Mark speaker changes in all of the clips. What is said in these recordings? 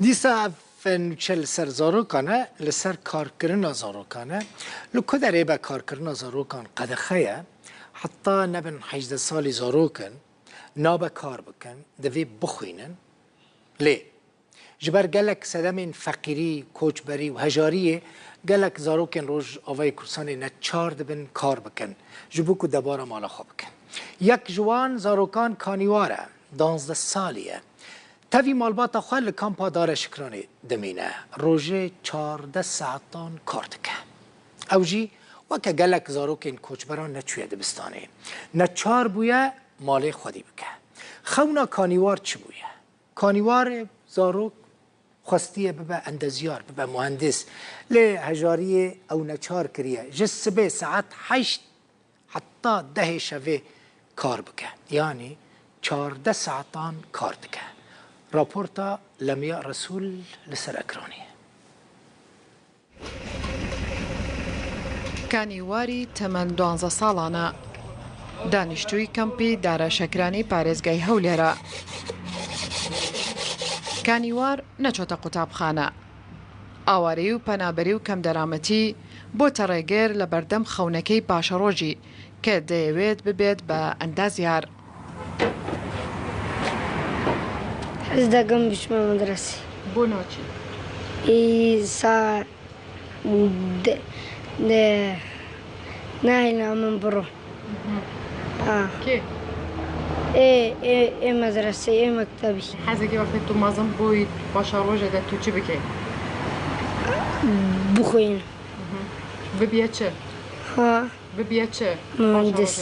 Speaker 1: Dîsa ev nûçe li ser zarokan e, li ser karkirina zarokan e. Li ku derê be karkirina zarokan qedexe ye, heta nebin 18 salî zarok in, nabe kar bikin, divê bixwînin. Lê ji ber gelek sedemên feqîrî, koçberî û hejariyê gelek zarokên Rojavayê Kurdistanê neçar dibin kar bikin ji bo ku debara mala xwe bikin. Yek ji wan zarokan Kanîwar e, danzdeh salî ye. Tevî malbata xwe li kampa Dare Şikranê dimîne. Rojê 14 saetan kar dike. Ew jî weke gelek zarokên koçberan neçûye dibistanê. Neçar bûye malê xwedî bike. Xewna Kanîwar çi bûye? Kanîwarê zarok xwestiye bibe endezyar, bibe muhendis. Lê hejariyê ew neçar kiriye ji sibê saet heşt heta dehê şevê kar bike. Yanî 14 saetan kar dike. Raporta Lemya Resûl li ser ekranê ye.
Speaker 2: کانیواری تەمەن دوانزە ساڵانە، دانیشتووی کەمپی دارە شەکرانی پارێزگای هەولێرە. کانیوار نەچۆتە قوتابخانە. ئاوارەیی و پەنابەری و کەمدەرامەتی بۆتە ڕێگر لە بەردەم خەونەکەی پاشەڕۆژی کە دەیەوێت ببێت بە ئەندازیار.
Speaker 3: حەز دەکەم بچمە مەدرەسێ.
Speaker 2: بۆ ناچی؟
Speaker 3: ئی سا ناهێنا من بڕۆم.
Speaker 2: کێ؟
Speaker 3: ئێ ئێ ئێ مەدرەسێ ئێ مەکتەبی.
Speaker 2: حەزەکەی وەختی تو مەزن بوویت پاشەڕۆژێ دە تو چ بکەی؟
Speaker 3: بخوێنم.
Speaker 2: ببیە چ؟
Speaker 3: ها؟
Speaker 2: ببیە چ؟
Speaker 3: مهندس.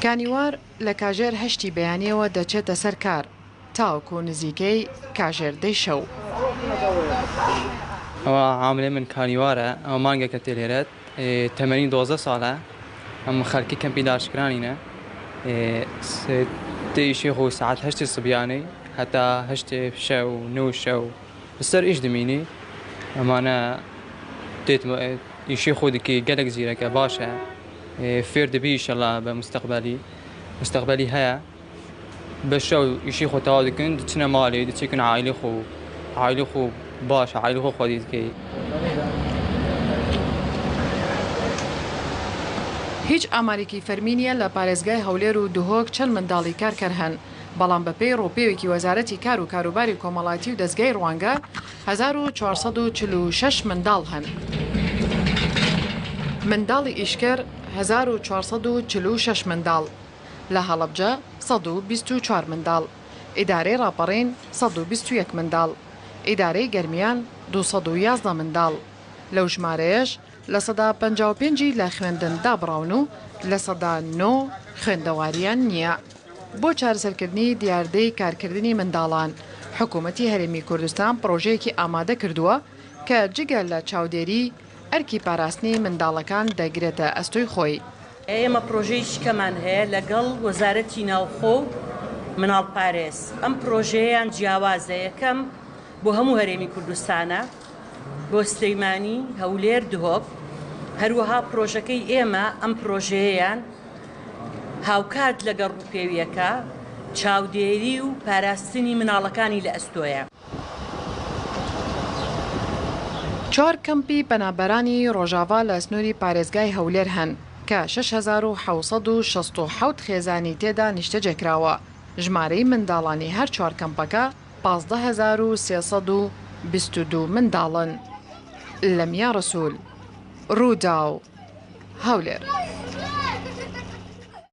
Speaker 2: کانیوار لە کاژێر هەشتی بەیانییەوە دەچێتە سەر کار تاوەکو نزیکەی کاژێر دەی شەو.
Speaker 4: ئەوە عاملەی من کانیوارە، ئەوە مانگێکە تێ لێرەت، تەمەنی 12 ساڵە، ئەم خەلکی کەمپی دارشکرانینە، تێ ئیشی خۆ سەعات هەشتی سبیانەی هەتا هەشتێ شەو نۆ شەو لەسەر ئیش دمینی، ئەمانە تێت ئیشی خۆ دکی گەلەک زیرەکە باشە. فێر دەبی ئیشەڵا بە مستەقبەلی مستەقبەلی هەیە بە شەو ئیشی خۆ تەواو دەکەن دچنە ماڵێ دچێکن عایلی خۆ عایلی خۆ باشە عایلی خۆ خۆدی دکەی.
Speaker 2: هیچ ئامارێکی فەرمی نییە لە پارێزگای هەولێر و دهۆک چەند منداڵی کارکەر هەن، بەڵام بەپێی ڕووپێوێکی وەزارەتی کار و کاروباری کۆمەڵایەتی و دەزگای ڕوانگە 1446 منداڵ هەن. منداڵی ئیشکەر 1446 منداڵ، لە هەڵەبجە 124 منداڵ، ئیدارەی ڕاپەڕین 121 منداڵ، ئیدارەی گەرمیان 211 منداڵ، لەو ژمارەیەش 55% ی لە خوێندن دابڕاون و 9% خوێندەواریان نییە. بۆ چارەسەرکردنی دیاردەی کارکردنی منداڵان، حکوومەتی هەرێمی کوردستان پڕۆژەیەکی ئامادە کردووە کە جگە لە چاودێری، ئەرکی پاراستنی منداڵەکان دەگرێتە ئەستۆی خۆی.
Speaker 5: ئێمە پرۆژەیەکی کەمان هەیە لەگەڵ وەزارەتی ناوخۆ و مناڵپارێز، ئەم پرۆژەیەیان جیاوازە، یەکەم بۆ هەموو هەرێمی کوردستانە، بۆ سلیمانی، هەولێر، دهۆک، هەروەها پرۆژەکەی ئێمە ئەم پرۆژەیەیان هاوکات لەگەڵ ڕووپێوییەکە چاودێری و پاراستنی مناڵەکانی لە ئەستۆیە.
Speaker 2: چوار کەمپی پەنابەرانی ڕۆژاڤا لە سنووری پارێزگای هەولێر هەن کە 6767 خێزانی تێدا نیشتەجێ کراوە، ژمارەی منداڵانی هەر چوار کەمپەکە 15322 منداڵن. لەمیا ڕەسوول، رووداو، هەولێر.